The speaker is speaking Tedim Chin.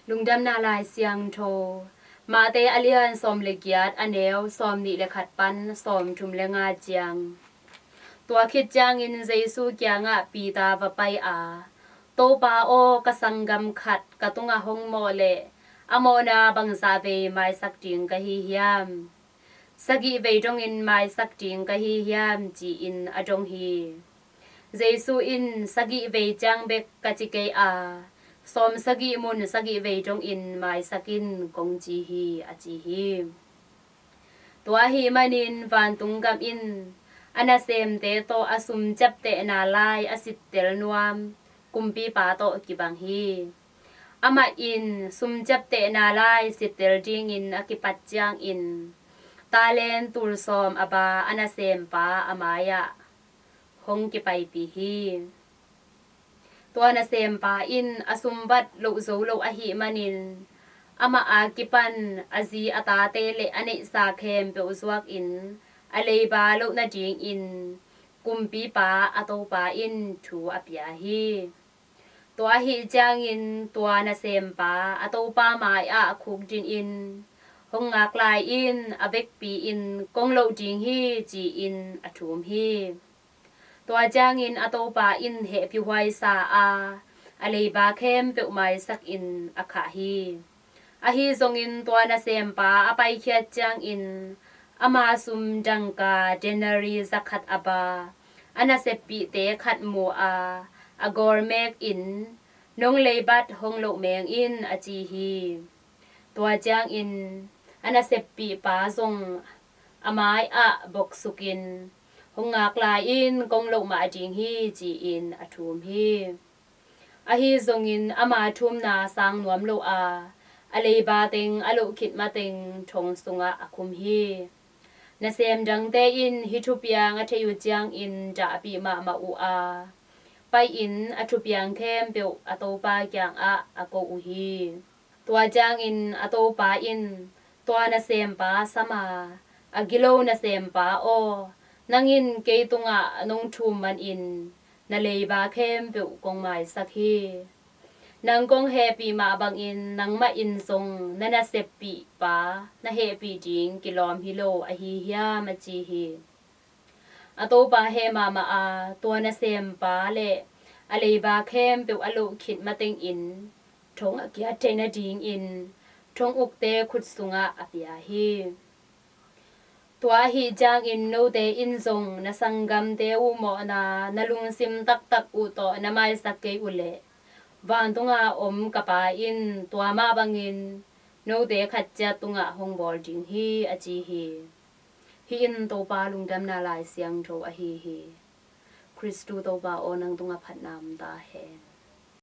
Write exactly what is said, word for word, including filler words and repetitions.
Lungdamna Lai Siangtho, Mate a lian sawm le giat, a neu sawm nih le khat pan sawm thum le nga ciang. Tua khit ciangin Jesu kiangah Peter va pai a, "Topa aw, ka sanggam khat ka tungah hong mawh leh a mawhna bangzah vei maisak ding ka hi hiam? Sagih vei dongin maisak ding ka hi hiam?" ci-in a dong hi. Jesu in, "Sagih vei ciang bek ka ci kei a, sawm sagih mun sagih vei dongin maisak in," kong ci hi, a ci hi. Tua ahih manin vantung gam in a nasemte tawh a sum ciaptehna lai a sittel nuam kumpipa tawh kibang hi. Amah in sum ciaptehna lai sittel dingin a kipat ciangin talent tul sawm a ba a nasempa a mai-ah hong kipaipih hi. Tua nasempa in a sumbat loh zo lo ahih manin amah a kipan a zi a tate le a neihsa khempeuh zuakin a leiba loh nadingin kumpipa a topa in thu a pia hi. Tua ahih ciangin tua nasempa a topa mai-ah khukdin in, "Hong ngak lai in, a vekpi in kong loh ding hi," ci-in a thum hi. Tua ciangin a topa in hehpihhuai sa a, a leiba khempeuh maisakin a khah hi. Ahi zongin tua nasempa a paikhiat ciangin ama sum dangka denari zakhat a ba a naseppihte khat mu a, a gawl mekin, "Nong leibat hong loh meng in," a ci hi. Tua ciangin a naseppihpa zong a mai-ah boksukin, "Hong ngak lai in, kong loh mah ding hi," ci-in a thum hi. Ahi zongin ama thumna sang nuam lo a, a leiba teng a loh khit mateng thong sungah a khum hi. Nasem dangte in hih thupiang a theih uh ciangin dahpih mahmah uh a, pai-in a thupiang khempeuh a topa kiangah a ko uh hi. Tua ciangin a topa in tua nasempa sam a, "A gilo nasempa aw, nang in kei tungah nong thum manin na leiba khempeuh kong maisak hi. Nang kong hehpih mah bangin nangmah in zong na naseppihpa na hehpih ding kilawm hi lo ahi hiam?" a ci hi. A topa heh mahmah a, tua nasempa le a leiba khempeuh a loh khit matengin thong a kiat theih nadingin thong ukte khut sungah a pia hi. Tua ahih ciangin note in zong na sanggamte uh mawhna na lungsim taktak uh tawh na maisak kei uh leh, vantunga om ka Pa in tua mah bangin note khat ciat tungah hong bawl ding hi, a ci hi. Hih in Topa Lungdamna Lai Siangtho ahi hi. Khristu Topa aw, nang tungah phatna om ta hen.